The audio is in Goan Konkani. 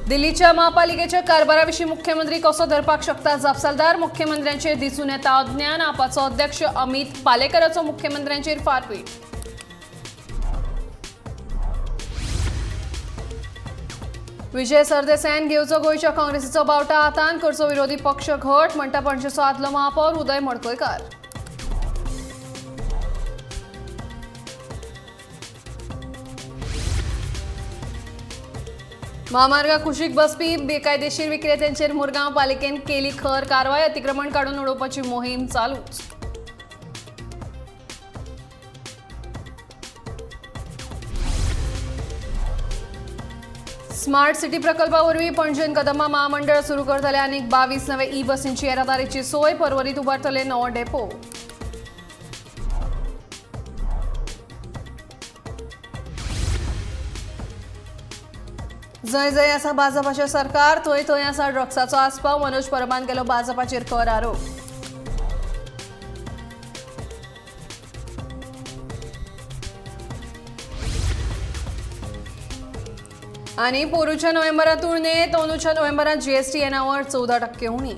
दिल्लीच्या महापालिकेच्या कारभाराविशीं मुख्यमंत्री कसो धरपाक शकता जापसालदार? मुख्यमंत्र्यांचेर दिसून येता अज्ञान. आपाचो अध्यक्ष अमित पालेकराचो मुख्यमंत्र्यांचेर फारपीट. विजय सरदेसायान घेवचो गोंयच्या काँग्रेसीचो बावटा हातान, करचो विरोधी पक्ष घट, म्हणटा पणजेचो आदलो महापौर उदय मडकयकार. महामार्गा कुशीक बसपी बेकायदेशीर विक्रेत्यांचेर मुरगांव पालिकेन केली खर कारवाय. अतिक्रमण काडून उडोवपाची मोहीम चालूच. स्मार्ट सिटी प्रकल्पावरवीं पणजेन कदंबा महामंडळ सुरू करतले आनीक 22 नवे ई बसींची येरादारीची सोय. पर्वरीत उबारतले नवो डेपो. जंय जंय आसा भाजपाचें सरकार थंय थंय आसा ड्रग्साचो आस्पाव. मनोज परबान केलो भाजपाचेर खर आरोप. आनी पोरूच्या नोव्हेंबरा तुळनेत अंदूच्या नोव्हेंबरात जीएसटी येणावळ 14% उणी.